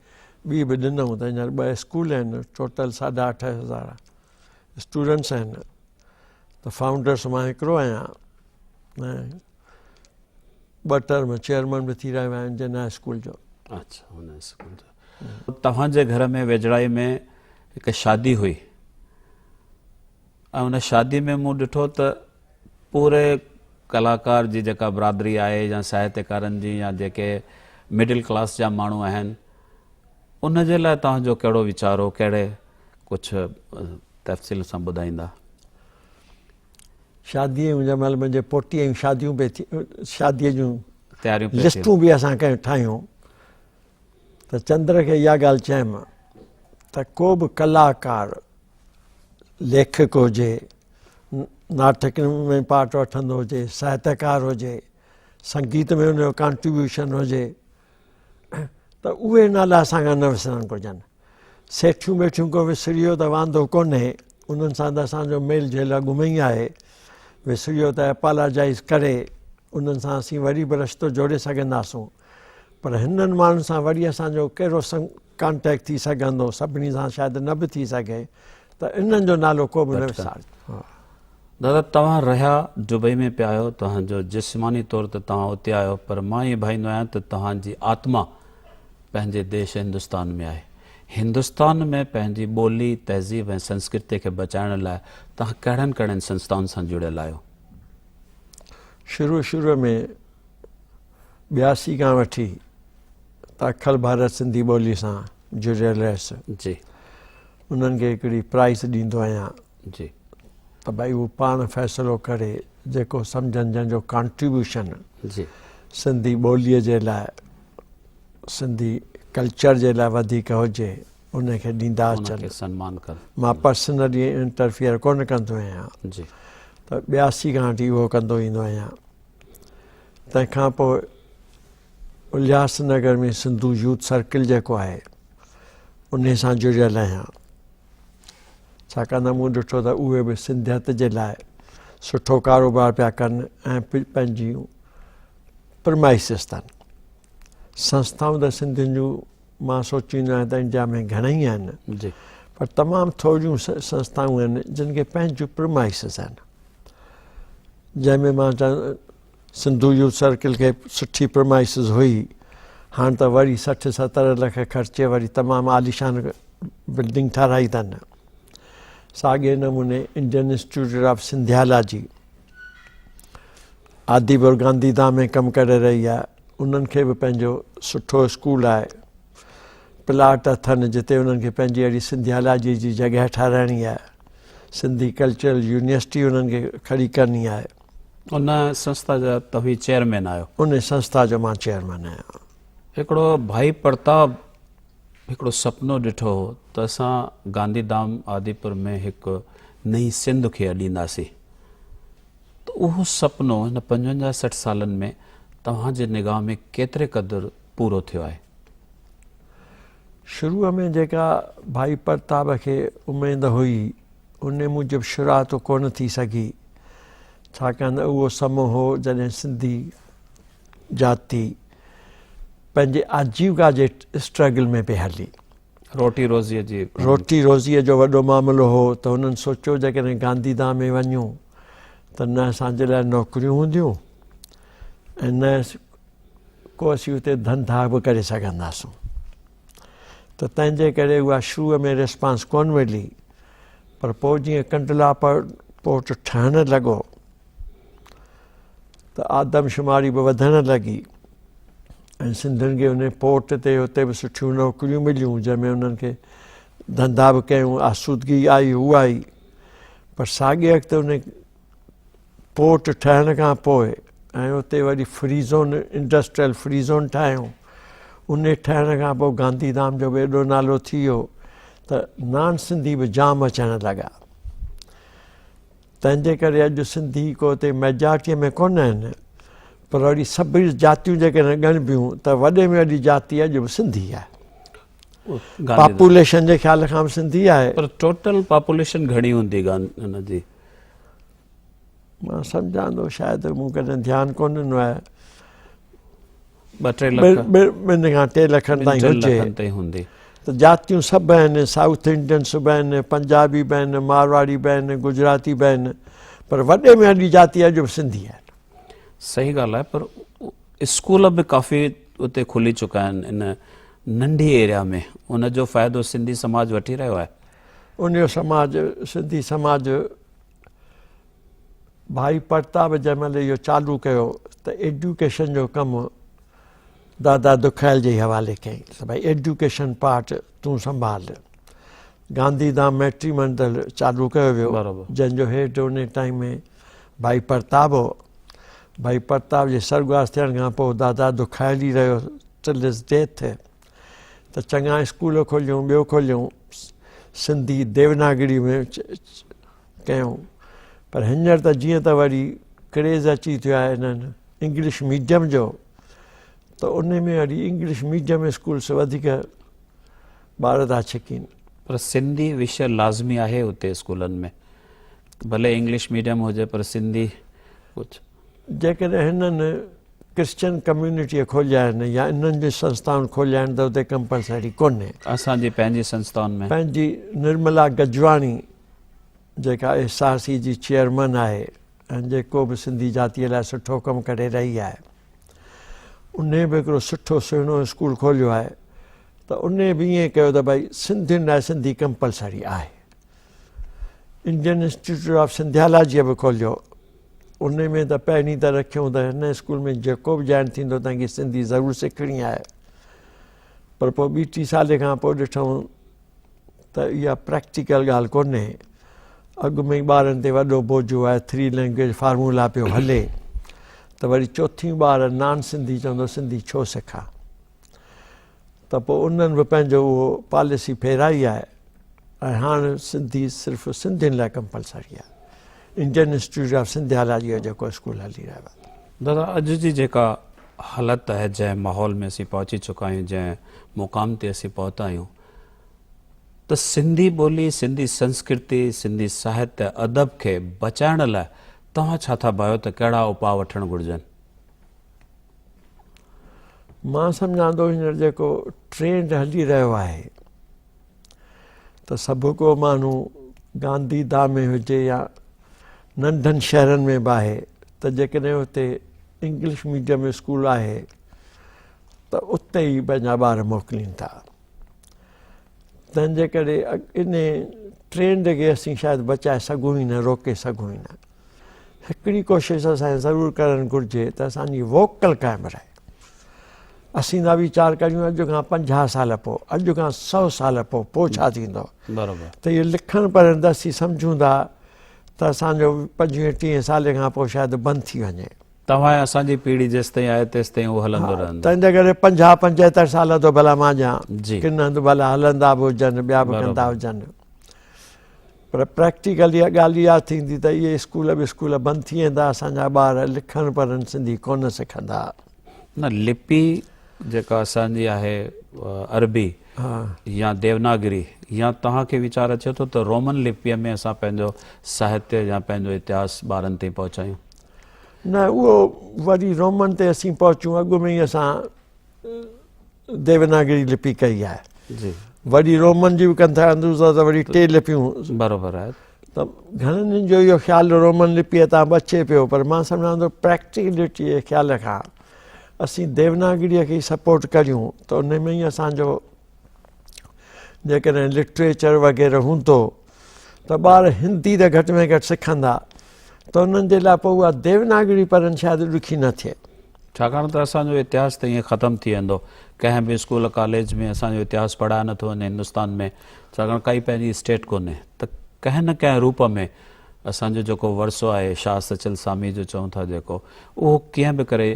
ٻي به ڏنئون ته هينئر ٻه اسڪول آهن ٽوٽل ساڍا اٺ هزار اسٽوڊنٽس آهن ته فائونڊرس مان هڪڙو آهيان ۽ ٻه ٽرم چيئرمن به ٿي رهيو آهيان جناح اسڪول جو. اڇا ان اسڪول جو. توهان جي گهر ۾ ويجهڙائي ۾ هڪ شادي هئي ۽ ان شادي ۾ مون ڏٺو ته پوري ڪلاڪار جي جيڪا برادري آهي يا ساهتيڪارن جي يا جيڪي مڊل ڪلاس جا ماڻهو آهن ان جي لاء توهان جو ڪهڙو ويچار هو ڪهڙي ڪجهه تفصيل سان ٻڌائيندا. شاديء جون جنهن مهل منهنجي پوٽي جون شاديون پئي ٿي شاديء جون تياريون پئي لسٽون به اسان ڪنهن ٺاهيون ته چندر کي اها ڳالهه چيم ته ڪو به ڪلاڪار، ليکڪ هجي، ناٽڪ ۾ پارٽ وٺندو هجي، ساهتڪار هجي، سنگيت ۾ ان جو ڪانٽريبيوشن هجي ته اهي نالا اسان کان نه وسرڻ گهرجن. سيٺيون ٻيٺيون ڪو وسري ويو ته واندو ڪونهي، انهن سان ته اسان جو ميل جهيل اڳ ۾ ئي آهي. وسري ويو ته اپالاجائيز ڪري انهن سان اسين وري به رشتو جوڙي سگهنداسون. پر هنن ماڻهن سان وري اسان جو ڪهڙو ڪانٽيڪٽ ٿي سگهندو، سڀني سان شايد نه به ٿي سگهي ته انهن جو نالو ڪو به نه وسارجي. دادا توهان رهيا دبئي ۾ پيا آهيو، توهان جو جسماني طور ته توهان اتي آهيو پر مان ائين ڀائيندو آهيان ته توهان جي آتما پنهنجي ديش هندستان ۾ آهي. هندستان ۾ پنهنجي ٻولي، تهذيب ۽ سنسڪرتي کي بچائڻ لاء توهان ڪهڙن ڪهڙن سنسٿائن سان جڙيل آهيو؟ شروع شروع ۾ 82 کان وٺي ته اکل ڀارت سنڌي ٻولي سان جڙيل رهيس. جي. انهن کي هڪڙي پرائز ڏيندو آهيان. جي. ته ڀائي هو پاڻ فيصلو ڪري جيڪو سمجهن جنهن جو ڪانٽريبيوشن جي. سنڌي ٻوليء جي لاء سنڌي ڪلچر جي لاء وڌيڪ هجي ان کي ڏيندا اچن. ان کي سنمان ڪن. مان پرسنلي انٽرفيئر ڪونه ڪندو آهيان. جي. ته 82 کان وٺي اهو ڪندو ايندو آهيان. تنهن کان پوء الهاس نگر ۾ سنڌو يوٿ سرڪل جيڪو آهي انهي سان جڙيل آهيان. ڇاڪاڻ ته مون ڏٺو ته اهي به سنڌيت جي لاء سٺو ڪاروبار پيا ڪن ۽ پنهنجيون پرمائسز اٿن. سنسٿائون ته سنڌين جون مان سوچيندو آهيان ته انڊيا ۾ گهڻئي آهن پر تمام ٿوريون سنسٿائون آهن جن کي پنهنجون پرمائسز آهن. جنهن ۾ مان چوان سنڌو يوٿ سرڪل کي سٺي پرمائسز هئي، هاڻ ته وري 60 70 لک خرچي وري تمام عاليشان بلڊنگ ٺهرائي اٿن. ساڳئي نموني Indian institute of Sindhology Adipur Gandhi ڌام ۾ ڪم ڪري رهي آهي، انهن کي به پنهنجو سٺو اسڪول آهي، پلاٽ اٿن جتي انهن کي پنهنجي اهڙي سنڌيالاجي جي جڳهه ٺهرائڻي آهي، سنڌي ڪلچرل يونيورسٽي انهن کي کڙي ڪرڻي آهي. ان سنسٿا جا توهين چيئرمين آهيو؟ ان سنسٿا جو مان چيئرمين آهيان. هڪڙو ڀائي پرتاب هڪڙو سپنو ڏٺو هو ته اسان گانڌي ڌام آديپور ۾ هڪ نئين سنڌ کي اڏينداسين ته اهو سپنو هن 55 60 سالن ۾ توهان جي نگاهه ۾ ڪيتري قدر پورو ٿيو آهي؟ شروع ۾ جيڪا ڀائي پرتاب کي اميد هئي ان موجب شروعات ڪونه ٿي سگهي، ڇاڪاڻ ته اهو سمو هو جڏهن سنڌي جاتي پنهنجي آجيوڪا جي اسٽرگل ۾ پئي هلي. روٽي روزيء جي روٽي روزيء جو وڏو معاملو هو ته هنن سوچيو جيڪڏهن گانڌي ڌام ۾ وڃون ته نه اسان جي لاء نوڪريون هونديون ۽ نه ڪو اسين اتي ڌنڌا به ڪري سگهنداسون. ته تنهن جي ڪري اها شروع ۾ ريسپانس ڪونه ملي پر پوء جيئن ڪنڊلا پورٽ ٺهڻ لڳو ته آدمشماري به وڌڻ لڳي ۽ سنڌين کي ان پورٽ تي اتي به سٺيون نوڪريون مليون جنهن ۾ انهن کي ڌنڌا به ڪيون، آسودگي آئي هو آئي پر ساڳي وقت ان پورٽ ٺهڻ کان پوء ۽ اتي وري free zone industrial free zone ٺاهيون ان ٺهڻ کان پوء گانڌي ڌام جو به ايڏو نالو ٿي ويو ته نان سنڌي به جام اچڻ لڳا تنهن جي ڪري اڄ سنڌي ڪو اتي ميجارٽيء ۾ ڪونه آهن پر وري سڀ جاتيون جيڪڏهن ڳڻبيون ته وڏي ۾ وڏي جاتي اڄ به سنڌي آهي. پاپوليشن جي خيال کان به سنڌي آهي. پر ٽوٽل پاپوليشن گهڻي هوندي ان جي؟ مان سمجهان ٿو شايد مون ڪڏهن ڌيان ڪونه ڏنو آهي. 2 3 لک 2 کان 3 لکن تائين هجي تائين هوندي. ته جاتيون سڀ آهن، سائوٿ انڊينس به آهن، پنجابي به آهن، مارواڙي به آهن، گجراتي به آهن، پر وڏي ۾ وڏي جاتي اڄ به سنڌي آهن. صحيح ڳالهه آهي پر اسڪول به ڪافي اتي کلي چڪا آهن ان ننڍي ايريا ۾ ان جو فائدو سنڌي سماج وٺي رهيو آهي. ان جو سماج سنڌي سماج ڀائي پرتاب جنهن مهل اهو چالو ڪيو ته ايڊيوڪيشن جو ڪم دادا دکايل جي حوالي ڪيائين ته ڀائي ايڊيوڪيشن پارٽ تون سنڀال. گانڌي ڌام ميٽري منڊل چالو ڪيو ويو جنهن جو هيڊ ان ٽائيم ۾ ڀائي پرتاب هو. ڀائي پرتاب جي سرڳواس ٿيڻ کان پوء دادا دکايل ئي رهيو ٽل his death ته چڱا اسڪول کوليون ٻيو کوليون. سنڌي ديوناگري ۾ ڪيون پر هينئر ته جيئن ته وري ڪريز اچي ٿيو آهي انهن انگلش ميڊيم جو ته ان ۾ وري انگلش ميڊيم اسڪولس وڌيڪ ٻار ٿا ڇڪين. پر سنڌي وشيه لازمي آهي اتي اسڪولن ۾ ڀلي انگلش ميڊيم هجي پر سنڌي ڪجهه. جيڪڏهن هنن ڪرسچن ڪميونٽيء کوليا آهن يا انهن جي سنسٿائن کوليا آهن ته اتي ڪمپلسري ڪونهي. اسان جي پنهنجي سنسٿائن ۾. پنهنجي نرملا گجواڻي جيڪا ايس آر سي جي چيئرمن آهي ۽ جيڪو به سنڌي جاتيء لاء سٺو ڪم ڪري رهي آهي انهي به هڪڙو سٺو سهڻو اسڪول کوليو آهي ته انهي به ائين ڪيو ته ڀائي سنڌين لاء سنڌي ڪمپلسري آهي. انڊين انسٽيٽيوٽ آف سنڌيالاجيء به کوليو انهي ۾ ته پهرين ته رکيون ته هن اسڪول ۾ جيڪو به جوائن ٿيندو تنهن کي سنڌي ضرور سکڻي آهي پر پوء ٻي ٽي سالي کان پوء ڏٺائون ته اها پريڪٽيڪل ڳالهه ڪونهي اڳ ۾ ئي ٻارن تي وڏو بوجو آهي ٿري لينگويج فارمولا پيو هلي ته وري چوٿين ٻار نان سنڌي چوندو سنڌي ڇو سکان ته پوء انهن به پنهنجو اهو پاليسي ڦيرائي آهي ۽ هاڻ سنڌي صرف سنڌين لاء ڪمپلسري آهي انڊين انسٽيٽيوٽ آف سنڌيالاجي جو جيڪو اسڪول هلي رهيو آهي. دادا اڄ جي جيڪا حالت آهي جنهن ماحول ۾ اسين پهچي چڪا آهيون جنهن مقام تي اسين پهتا آهيون ته سنڌي ٻولي سنڌي سنسڪرتي سنڌي ساهتيه ادب کي بچائڻ لاء توهان ڇا ٿا ڀايو ته ڪهڙا اپاء وٺڻ گهرجن؟ مان سمجهان ٿو هينئر جيڪو ٽرينڊ هلي رهيو آهي ته سڀ ڪو ماڻهو گانڌي ڌام ۾ هجي يا ننڍن شهرن ۾ به آهي ته جيڪڏهن اتي انگلش ميڊيم اسڪول آهي ته اتي ئي پنهنجا ٻار موڪلين ٿا تنهن جي ڪري ان ٽرينڊ کي اسين شايد بچائي سگهون ئي نه روڪي سگهون ئي نه هڪڙي ڪوشش اسان کي ضرور ڪرڻ گهرجي ته اسان جي ووڪل قائم رهي. اسين ٿا ويچار ڪريون اڄ کان 50 سال پوء، اڄ کان 100 سال پوء، پوء ڇا ٿيندو؟ برابر. ته اهو لکڻ پڙهڻ ته اسين سمجهون ٿا ته اسان جو 25 30 سالي کان پوء شايد بند ٿي وڃي. توهان ۽ اسان جي پيڙهي جيستائين آهي تيستائين اهو هلندو رهندو. تنهن جي ڪري 50 75 سال ٿو ڀلا مان ڏيان. ڪن هنڌ ڀلا هلندا به هجن ٻيا به ڪندا هجن. پر پريڪٽيڪل اها ڳالهه اها ٿيندي ته اهي اسڪول به اسڪول بند ٿي ويندا اسان جا ٻار لکڻ پڙهڻ سنڌي ڪونه سکندا. نه لپي جيڪا اسان جي آهي عربي يا ديوناگري يا توهان کي ويچار اچي ٿو ته رومن لپيء ۾ اسان پنهنجو ساهتيه يا پنهنجو اتهاس ٻارن تائين پهچايون. نه اهو وري رومن تي اسين پهچون اڳ ۾ ئي اسان ديوناگري لپي ڪئي آهي. جي. وري رومن جي به ڪن ٿا اندوز ته وري ٽي لپيون. برابر آهي. ته گهڻن جو اهو خيال رومن لپيء تان به اچي پيو پر مان سمجهان ٿو پريڪٽيڪلٽي جي خيال کان اسين ديوناگريء کي ئي سپورٽ ڪريون ته ان ۾ ئي اسان جو جيڪڏهن لٽريچر وغيره هوندو ته ٻار هندي ته گهٽ ۾ گهٽ سکندا ته انهن جي لاء پوء اها ديوناگري پڙهڻ شايد ڏکي نه ٿئي. ڇاڪاڻ ته اسان جو اتهاس ته ائين ختم ٿي ويندو. ڪنهن به اسڪول ڪاليج ۾ اسان جو اتهاس پڙهايو نٿو وڃي هندستان ۾ ڇاڪاڻ ڪائي پنهنجي اسٽيٽ ڪونهي ته ڪنهن نه ڪنهن روپ ۾ اسان جو جيڪو ورثو آهي شاهه سچل سامي جو چئون ٿا جيڪو اهو ڪيئن به ڪري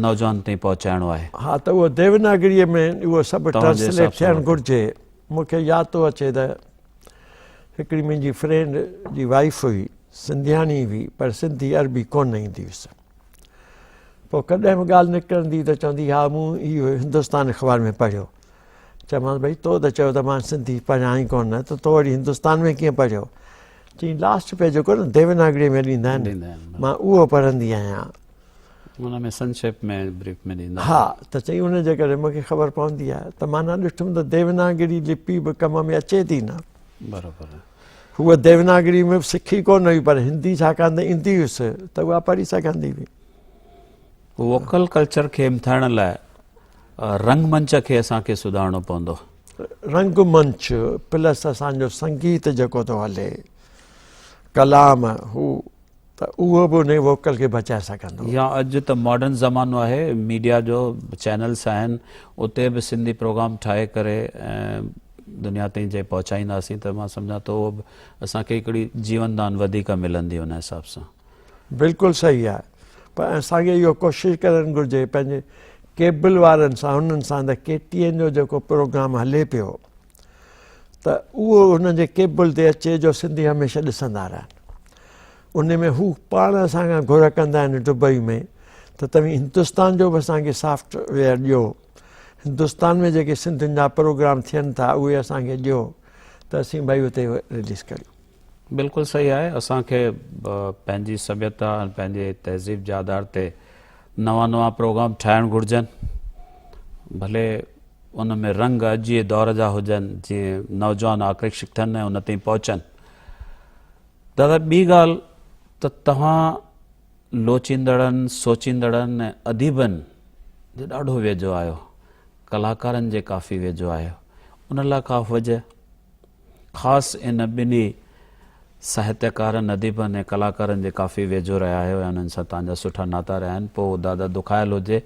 نوجوان تائين پهچائڻو آهي. ها ته اهو ديوناگريء ۾ اهو سڀ ٽرانسليٽ ٿيڻ گهرجي. مون کي ياد ٿو اچي ته هڪڙي منهنجي فرينڊ جي وائيف هئي، سنڌياڻي هئي پر سنڌي عربي ڪونه ايندي هيس. پوء ڪڏهن به ڳالهه نڪرندي ته چوندي ها مون اهو هندستان اخبار ۾ پڙهيو. چيومانس ڀئي تو ته چيو ته مان سنڌي پڙهيان ئي ڪونه ته تو وري هندستان ۾ ڪيئن پڙهيو؟ چيائين لاسٽ پيج جيڪو نه ديوناگري ۾ ڏيندا آهن مان اهو پڙهندي آهيان. ان ۾ سنشيپ ۾ بريف ۾ ڏيندا ها ته چئي ان جي ڪري مون کي خبر پوندي آهي ته معنيٰ ڏٺم ته ديوناگري لپي به ڪم ۾ اچي ٿي نه. برابر. هوء ديوناگري ۾ به سکي ڪونه هئي پر هندي ڇاڪاڻ ته ايندي هيس ته اها پڙهي سگهندي هئي. ووڪل ڪلچر کي همٿائڻ لاء رنگ منچ کي اسان کي سڌارڻو پوندو. رنگ منچ پلس اسان جو سنگيت جيڪو ٿو هلي ڪلام هو ته اهو به انهي ووڪل کي بچائي سگهندو. يا اڄ ته ماڊرن زمانو آهي ميڊيا جو چينلس آهن اتي به سنڌي پروگرام ٺاهي ڪري ۽ دنيا تائين جي پهچائينداسين ته مان سمجهان ٿو اهو به اسان کي هڪڙي جيون دان وڌيڪ ملندي ان حساب سان. بلڪل صحيح آهي پر اسان کي اهو ڪوشش ڪرڻ گهرجي پنهنجي ڪيبل وارن سان انهن سان ته ڪي ٽي اين جو جيڪو پروگرام هلي پيو. ته اهو هنن جي ڪيبل تي اچي جو سنڌي هميشه ڏسندا رهن. ان ۾ هو پاڻ اسان کان گهر ڪندا آهن دبئي ۾ ته توهين هندستان جو به اسان کي سافٽ ويئر ڏيو، هندستان ۾ جيڪي سنڌين جا پروگرام ٿين ٿا اهي اسان کي ڏيو ته اسين ڀائي اتي رليز ڪريون. بلڪل صحيح آهي اسان کي پنهنجي سڀيتا ۽ پنهنجي تهذيب جي آڌار تي نوان نوان پروگرام ٺاهڻ گهرجن ڀلي ان ۾ رنگ اڄ جي دور جا هجن جيئن نوجوان آڪرشڪ ٿين ۽ ان تائين پهچن. دادا ٻي ڳالهه ته توهان لوچيندڙن، سوچيندڙن ۽ اديبن جي ڏاڍو ويجهو آهيو، ڪلاڪارن جي ڪافي ويجهو آهيو، ان لاء ڪا وجه؟ خاص ان ٻنهي ساهتيڪارن، اديبن ۽ ڪلاڪارن جي ڪافي ويجهو رهيا آهيو ۽ انهن سان توهان جا سٺا ناتا رهيا آهن، پوء دادا دکايل هجي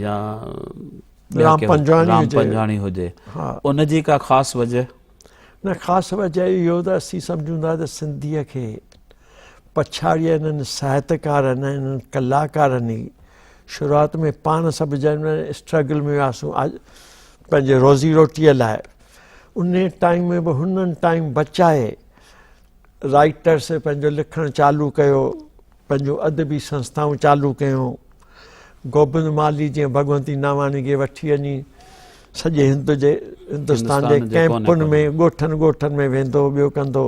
يا رام پنجواڻي هجي، ان جي ڪا خاص وجه؟ نه خاص وجه اهو ته اسين سمجهون ٿا ته سنڌيء کي پڇاڙيء انهن ساهتڪارن ۽ انهن ڪلاڪارن ئي شروعات ۾ پاڻ سڀ جنهن مهل اسٽرگل ۾ هياسون پنهنجي روزي روٽيء لاء ان ٽائيم ۾ به هنن ٽائيم بچائي رائٽرس پنهنجو لکڻ چالو ڪيو پنهنجون ادبي سنسٿائون چالو ڪيون. گوبند مالهي جيئن ڀڳونتي ناواڻي کي وٺي وڃي سڄي هند جي هندستان جي ڪئمپن ۾ ڳوٺن ڳوٺن ۾ ويندو ٻيو ڪندو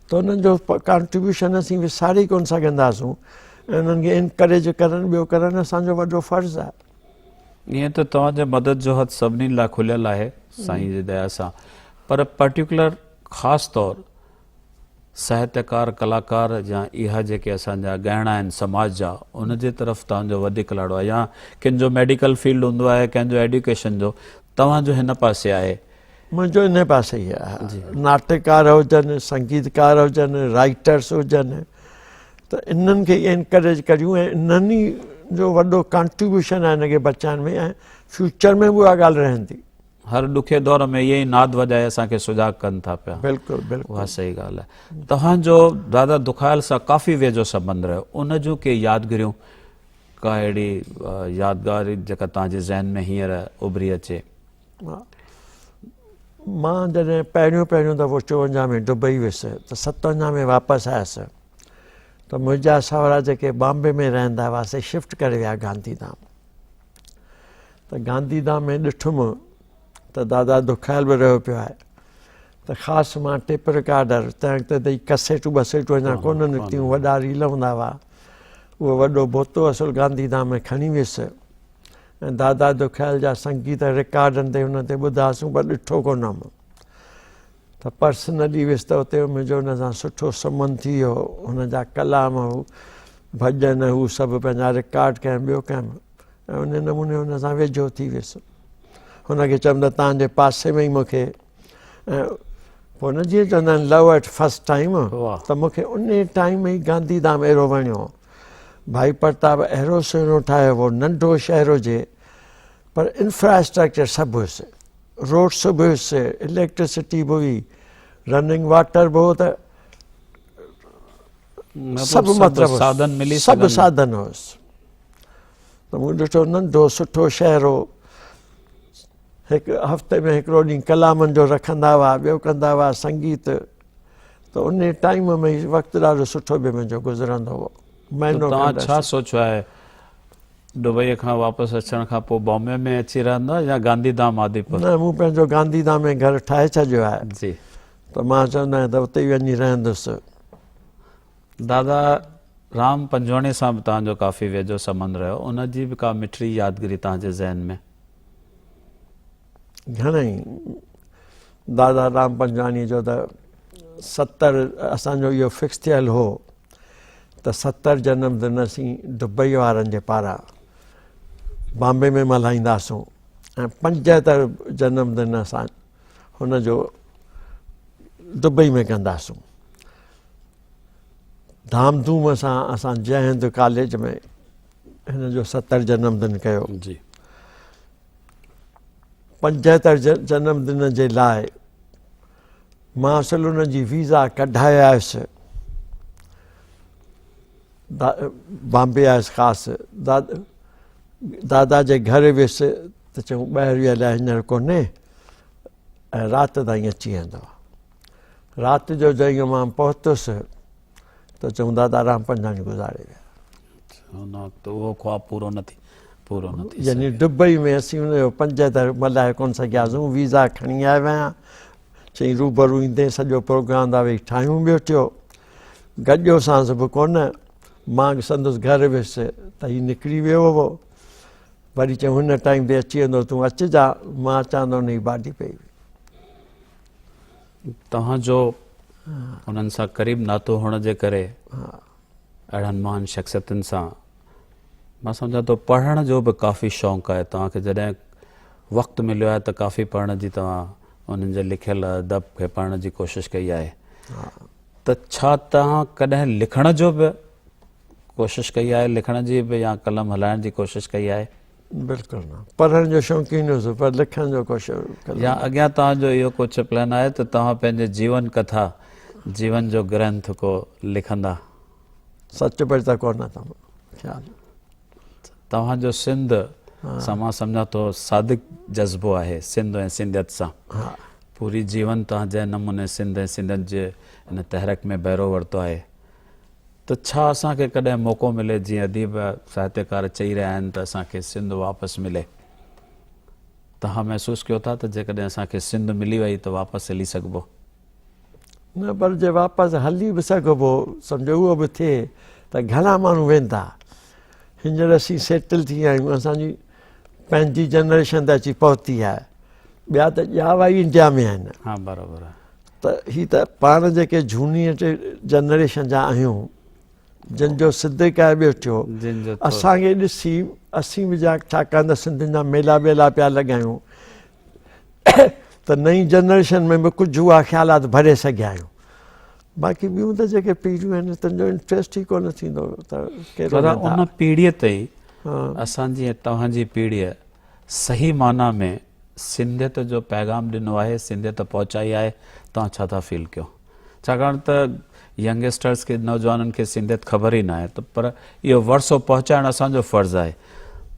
ته انهن جو ڪانٽريبيوشن اسين وساري ڪونه سگهنداسون ۽ انهن کي انڪريج ڪرڻ ٻيو ڪرڻ اسان جو وڏو فرض آهي. ائين ته توهان جي مدد جو هٿ سڀني لاء کليل آهي سائين جي ديا سان پر پرٽيڪولر خاص طور ساهتيڪار، ڪلاڪار يا اها جيڪي اسان جا ڳائڻا آهن سماج جا ان جي طرف توهان جو وڌيڪ لاڙو آهي يا ڪن جو ميڊيڪل فيلڊ هوندو آهي ڪنهن جو ايڊيوڪيشن جو توهان جو هن پاسي آهي. منهنجو ان پاسي ئي آهي ناٽڪار هجن سنگيتڪار هجن رائيٽرس هجن ته انهن کي انڪريج ڪريون ۽ انهن ئي جو وڏو ڪانٽريبيوشن آهي ان کي بچائڻ ۾ ۽ فيوچر ۾ به اها ڳالهه رهندي. هر ڏکي دور ۾ اهي ئي ناد وڄائي اسان کي سجاڳ ڪن ٿا پيا. بلڪل بلڪل. اها صحيح ڳالهه آهي. توهان جو دادا دکايل سان ڪافي ويجهو سنٻنڌ رهيو ان جون ڪي يادگيريون ڪا اهڙي يادگار جيڪا توهان جي ذهن ۾ هينئر اڀري اچي. مان جڏهن پهريون پهريون دفعو 54 ۾ دبئي ويس ته 57 ۾ واپس آيس ته منهنجا سهرا جيڪي بامبي ۾ رهندا هئا سي شفٽ ڪري ويا گانڌي ڌام. ته گانڌي ڌام ۾ ڏٺم ته دادا دکايل به رهيو پيو آهي ته خاص مان ٽيپ رڪارڊر تنهن وقت ته ڪسيٽون بسيٽون اڃا ڪونه نڪتيون وڏا ريل هوندا هئا اهو وڏو بوتو اصل گانڌي ڌام ۾ کڻي ويس ۽ دادا دکايل جا سنگيت رڪارڊن تي ان تي ٻڌاسون پر ڏٺو ڪونه هئم ته پرسنلي ويس ته اتي منهنجو ان سان سٺو سنٻنڌ ٿي ويو هن جا ڪلام هو ڀڄن هو سڀ پنهنجا رڪارڊ ڪيم ٻيو ڪيم ۽ ان نموني هن سان ويجهو ٿي ويس هن کي چيم ته تان جي پاسي ۾ ئي مون کي ۽ پوء نه جيئن چوندا آهن لو ايٽ فرسٽ ٽائيم ته مون کي ان ٽائيم ۾ ئي گانڌي ڌام اهڙو وڻيو ڀائي پرتاب اهڙو سهڻو ٺاهيو هو ننڍو شهر هجي پر انفراسٽرڪچر سڀ هيس روڊس به هيس اليڪٽرسٽي به هئي رننگ واٽر به هو ته سڀ مطلب ساڌن ملي سڀ ساڌن هيس ته مون ڏٺو ننڍو سٺو شهر هو هڪ هفتي ۾ هڪڙو ڏينهن ڪلامن جو رکندا هئا ٻيو ڪندا هئا سنگيت ته ان ٽائيم ۾ وقت ڏاڍو سٺو به منهنجو گذرندو هو مهينو توهان ڇا سوچيو آهي دبئي کان واپس اچڻ کان پوء بامبي ۾ اچي رهندا يا گانڌي ڌام آديپور؟ نه مون پنهنجو گانڌي ڌام ۾ گهر ٺاهي ڇڏيو آهي جي ته مان چوندو آهيان ته اتي ئي وڃي رهندس. دادا رام پنجواڻي سان به توهان جو ڪافي ويجهو سنٻنڌ رهيو ان جي به ڪا مٺڙي يادگيري توهان جي ذهن ۾؟ گهڻئي دادا رام پنجواڻي جو ته 70 اسان جو اهو فڪس ٿيل هو ته 70 جنم دن اسين دبئي وارن جي پاران بامبي ۾ ملهائينداسون ۽ 75 جنم دن اسان هن جو دبئي ۾ ڪنداسون. ڌام ڌوم سان اسان جئه هند ڪاليج ۾ هن جو 70 جنم دن ڪيو. جي 75 جنم دن جي لاء مان اصل ان جي ويزا ڪڍائي آيس بامبي آيس خاص دادا جي گهر ويس ته چيون ٻاهر ويل آهي هينئر ڪونهي ۽ رات تائين اچي ويندو. رات جو جئين مان پهتس ته چون دادا رام پنجاڻي گذاري ويا. ان وقت اهو خواب پورو نه ٿي پورو نه ٿي يعني دبئي ۾ اسين ان جو پنج ته ملهائي ڪونه سگهياسون. ويزا کڻي آيو آهيان، چئي روبرو ايندين سڄو پروگرام ٿا ويهي ٺاهيون. ٻيو ٽيو گڏيوسانس به ڪونه، مان سندس گهر ويس ته هي نڪري ويو هو. وري چيو هن ٽائيم تي اچي ويندو، تون اچجا، مان اچان ته ان جي باڊي پئي هئي. توهان جو انهن سان قريب ناتو هئڻ جي ڪري اهڙن مهان شخصيتن سان مان سمجهان ٿو پڙهڻ جو به ڪافي شوق آهي توهان کي. جڏهن وقت مليو آهي ته ڪافي پڙهڻ جي توهان انهن جي لکيل ادب کي پڙهڻ جي ڪوشش ڪئي آهي، ته ڇا توهان ڪڏهن لکڻ جو به ڪوشش ڪئي آهي، لکڻ جي به يا قلم هلائڻ جي ڪوشش ڪئي آهي؟ بلڪل نه، پڙهڻ جو شوقين هوس پر لکڻ جو ڪو شوق. يا اڳيان توهان جو اهو ڪجهه پلان آهي ته توهان پنهنجي جيون ڪٿا، جيون جو گرنٿ ڪو لکندا؟ سچ پچ ته ڪونه اٿم خيال. توهان جو سنڌ سان مان سمجهان ٿو صادق جذبو آهي، سنڌ ۽ سنڌيت سان. پوري جيون توهان جنهن نموني سنڌ ۽ سنڌيت جي ان تحرڪ ۾ بهرو ورتو آهي، ته ڇا اسان کي ڪڏهن موقعو ملي جيئن اديب ساهتيڪار چئي رهيا آهن ته اسان کي سنڌ واپس ملي، توهان محسوس ڪيو ٿا ته جيڪڏهن اسان کي سنڌ ملي وئي ته واپس هلي سگهبو؟ نه، پر جي واپس هلي به سگهبو سمجهو اهو به ٿئي ته گهڻا ماڻهو ويندا؟ هينئر اسين سيٽل ٿي ويا آهيون، اسان جي پنهنجي جنريشن ته اچي پهتي آهي، ٻيا ته ڄاوا ئي انڊيا ۾ آهن. ها برابر آهي. ته هي ته پاڻ جيڪي جهوني جنريشن جا آهيون، جن جو صدق آهي ٻيو ٽيو، اسان کي ڏسي اسين به جا ڇاڪاڻ ته سنڌين جا ميلا ٻيلا پيا لڳايون ته نئين جنريشن ۾ به ڪجهه اها خيالات ڀري سگهيا آهيون. باقي ٻيون ته جيڪي پيڙهيون آهن تن جو انٽريسٽ ئي ڪونه ٿيندو ته ڪهڙو. دادا ان پيڙهيء تائين اسان جي ۽ توهان جي پيڙهيء صحيح معنيٰ ۾ سنڌيت جو پيغام ڏنو آهي، سنڌيت پهچائي آهي، توهان ڇا ٿا فيل ڪيو؟ ڇاڪاڻ ته ينگسٽرز کي، نوجوانن کي سنڌيت خبر ئي ناهي ته پر اهو ورثو پهچائڻ اسان جو فرض آهي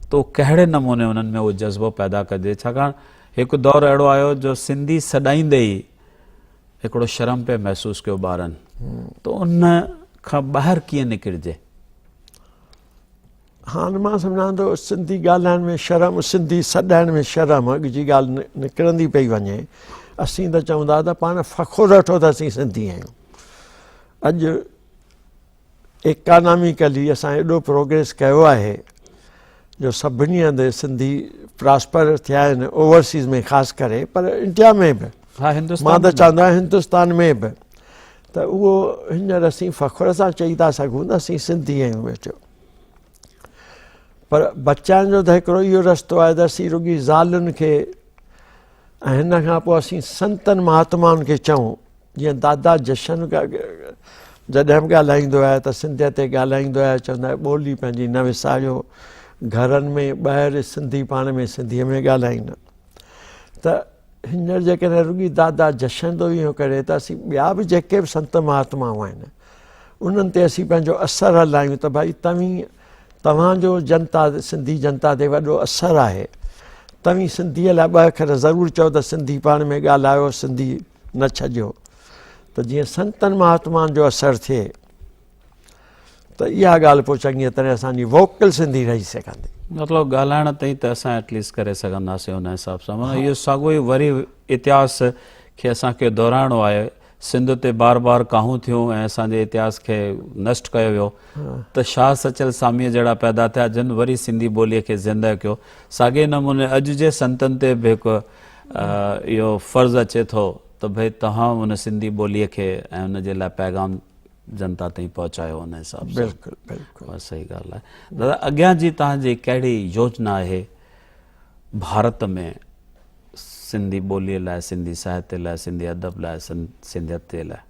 ته ڪهڙي نموني انهن ۾ اهو جذبو پيدا ڪجي، ڇاڪاڻ هڪ دور اهڙو آيو جو سنڌي سڏائيندي ئي هڪڙو شرم پئي محسوس ڪيو ٻارن، ته ان کان ٻاهر ڪيئن نڪرجي؟ هاڻ مان سمجهان ٿو سنڌي ڳالهائڻ ۾ شرم، سنڌي سڏائڻ ۾ شرم اڳ جي ڳالهه نڪرندي پئي وڃي. اسين ته چوندا ته پاڻ فخر وٺو ته اسين سنڌي آهيون. اڄ اڪاناميڪلي اسان ايڏو پروگريس ڪيو آهي جو سڀني هنڌ سنڌي پراسپر ٿيا آهن، اوورسيز ۾ خاص ڪري، پر انڊيا ۾ به، مان ته چوندو آهيان هندستان ۾ به. ته اهو هينئر اسين فخر سان چئي ٿا سگهون ته اسين سنڌي آهيون ويٺو. پر بچائڻ جو ته هڪڙو اهو رستو آهي ته اسين رڳي زالن کي ۽ هن کان پوء اسين سنتن مهاتمائن کي چئون، جيئن دادا جشن جڏهن به ڳالهائيندو آهي ته سنڌيت تي ڳالهائيندو آهي، چوندو آهي ٻولي پنهنجي نه وساريو، گهرن ۾ ٻاهر سنڌي پاڻ ۾ سنڌيء ۾ ڳالهائين. ته هينئر جيڪڏهن رڳي دادا جشن ٿو اهو ڪري ته اسين ٻيا به جيڪي به سنت مهاتمائون آهن انهن تي اسين پنهنجو اثر هلايون ته ڀائي توهين توهان جو جنتا سنڌي جنتا تي وڏو اثر آهي، توهين سنڌيء لاء ٻه اکر ضرور چئو ته سنڌي پاڻ ۾ ڳالهايو، سنڌي نه ڇڏيو، ته جيئن سنتن مهاتمائن جو اثر ٿئي ته اها ڳالهه پوء چڱيء طرح اسان جي ووڪل سنڌي رهي سگهندي. مطلب ڳالهائڻ تائين ته اسان ايٽليسٽ ڪري سگهنداسين ان حساب سان. معنيٰ اهو ساڳيو ئي وري اتهاس کي اسان کي دهرائڻو آهي. سنڌ تي بار بار ڪاهون ٿيون ۽ اسان جي اتهاس کي نشٽ ڪيو ويو ته شاهه سچل ساميء جهڙا پيدا ٿيا جن وري سنڌي ٻوليء کي زندهه ڪيو. ساڳئي نموني اڄ جي سنتن تي به هڪ اهو فرض اچي ٿو ته ڀئي توهان ان سنڌي ٻوليء کي ۽ ان جي لاء پيغام جنتا تائين پهچايو ان حساب سان. بلڪل بلڪل اها صحيح ڳالهه آهي. دادا اڳيان جي توهان جي ڪهڙي يوجنا آهي ڀارت ۾ سنڌي ٻوليء لاء، سنڌي ساهتيه لاء، سنڌي ادب لاء، سنڌيت جي لاء؟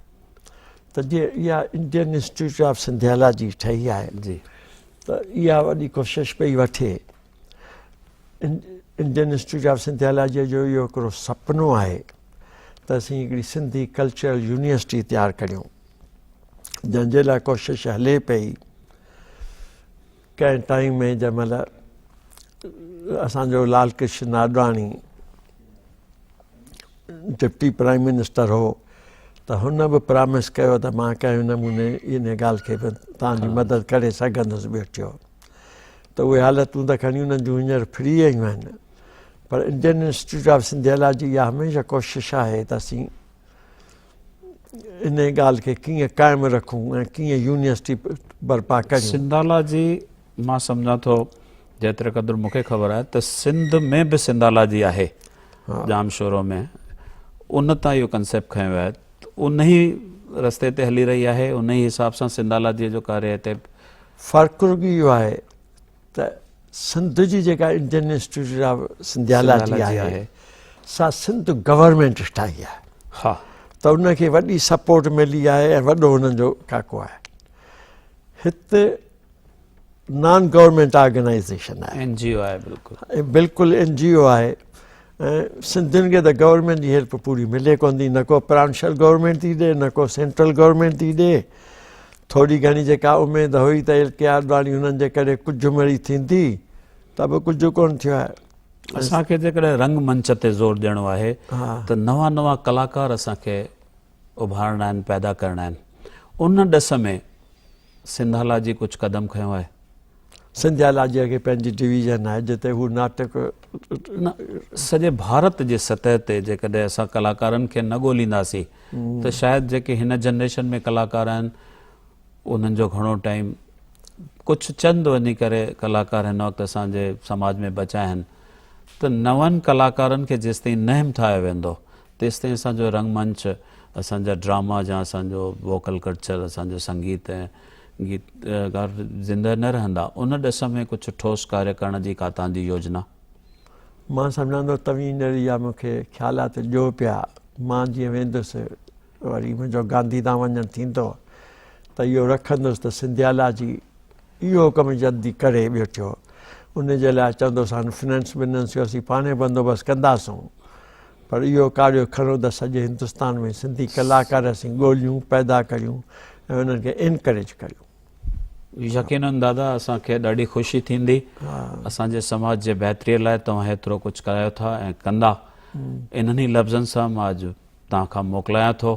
ته جي اها انڊين انسٽيٽيوٽ آف سنڌيالاجي ٺهي آهي جي ته اها وڏي ڪوشش پئي وٺي. انڊين انسٽيٽيوٽ آف سنڌيالاجيء جو اهو هڪڙو سپنو آهي ته اسين هڪڙي سنڌي ڪلچرل يونيورسٽي تيار ڪريون، جنهن جي لاء ڪوشش هلي پئي. ڪنهن ٽائيم ۾ جنهن مهل اسان جو Lal Krishan Advani deputy prime minister هو ته هن به پرامس ڪيو ته مان ڪنهن نموني ان ڳالهه کي به توهان جي مدد ڪري سگهندس ٻيو ٽيو ته اهي حالتون ته کڻي انهن جون هينئر ڦري ويون آهن پر انڊين انسٽيٽيوٽ آف سنڌيالاجي اها هميشه ڪوشش آهي ته اسين ان ڳالهه کي ڪيئن قائم رکون ۽ ڪيئن يونيورسٽي برپا ڪريون. سنڌالاجي مان سمجهان ٿو جيتري قدر مون کي خبر آهي ته سنڌ ۾ به سنڌالاجي آهي ڄامشورو ۾ ان تان اهو ڪنسيپٽ کنيو ويو آهي ان ئي رستي تي هلي رهي آهي ان ئي حساب سان سنڌالاجي جو ڪاري هتي فرق رڳو اهو آهي ته سنڌ جي جيڪا انڊين انسٽيٽيوٽ آف سنڌيالاجي آهي سا سنڌ گورنمينٽ ٺاهي آهي ها ته ان کي وڏي سپورٽ ملي آهي ۽ وڏو انهن جو ڪاڪو آهي هت نان گورنمينٽ آرگنائيزيشن آهي اين جي او آهي بلڪل بلڪل اين جي او آهي ۽ سنڌين کي ته گورنمينٽ جي هيلپ پوري ملي ڪون ٿي نه ڪو پرانشل گورنمينٽ ٿي ڏي نه ڪو سينٽرل گورنمينٽ ٿي ڏي ٿوري گهڻي جيڪا اميد هئي ته ايل ڪي آڏواڻي هنن جي ڪري ڪجهه مڙئي ٿيندي ته به ڪجهه ڪون ٿيو آهي. اسان کي جيڪڏهن رنگ منچ تي زور ڏيڻو آهي ته نوان نوان ڪلاڪار اسان کي اڀارڻا آهن پيدا ڪرڻا آهن ان ڏس ۾ سنڌالاجي ڪجهه قدم کنيو آهي؟ سنڌيالاجيء کي پنهنجي ڊويزن آهي جتي هو ناٽڪ. نه سڄي ڀارت جي سطح تي جيڪڏهن اسان ڪلاڪارن کي نه ڳولينداسين ته شايد جيڪي هن جنريشن ۾ ڪلاڪار آهن انهن جو گهڻو ٽائيم ڪجهه چند وڃي ڪري ڪلاڪار هن وقت اسان جي سماج ۾ بچا آهن ته نون ڪلاڪارن کي جيستائين نه همٿايو ويندو تيستائين اسان جو رنگ منچ، اسان جا ڊراما يا اسان جو ووڪل ڪلچر، اسان جو سنگيت ۽ گيت گار زنده نه رهندا. ان ڏس ۾ ڪجهه ٺوس ڪاريه ڪرڻ جي ڪا توهان جي يوجنا؟ مان سمجهان ٿو توهين هينئر اها مون کي خيالات ڏيو پيا. مان جيئن ويندس وري منهنجو گانڌي ڌام وڃڻ ٿيندو ته اهو رکندس ته سنڌيالاجي اهو ڪم جلدي ڪري ٻيو ٿيو. ان جي لاء چوندوسان فنانس بننس جو اسين پاڻهي بندوبست ڪنداسون. پر اهو ڪاريو کڻو ته سڄي هندستان ۾ سنڌي ڪلاڪار اسين ڳوليون، پيدا ڪريون ۽ انهن کي انڪريج ڪريون. يقينن دادا اسان کي ڏاڍي خوشي ٿيندي اسان جي سماج جي بهتري لاء توهان هيترو ڪجهه ڪرايو ٿا ۽ ڪندا انهن ئي لفظن سان مان اڄ توهان کان موڪلايان ٿو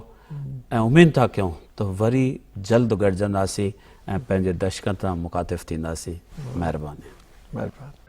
۽ اميد ٿا ڪيون ته وري جلد گڏجنداسين ۽ پنهنجي درشڪن سان مخاطب ٿينداسين مهرباني. مهرباني.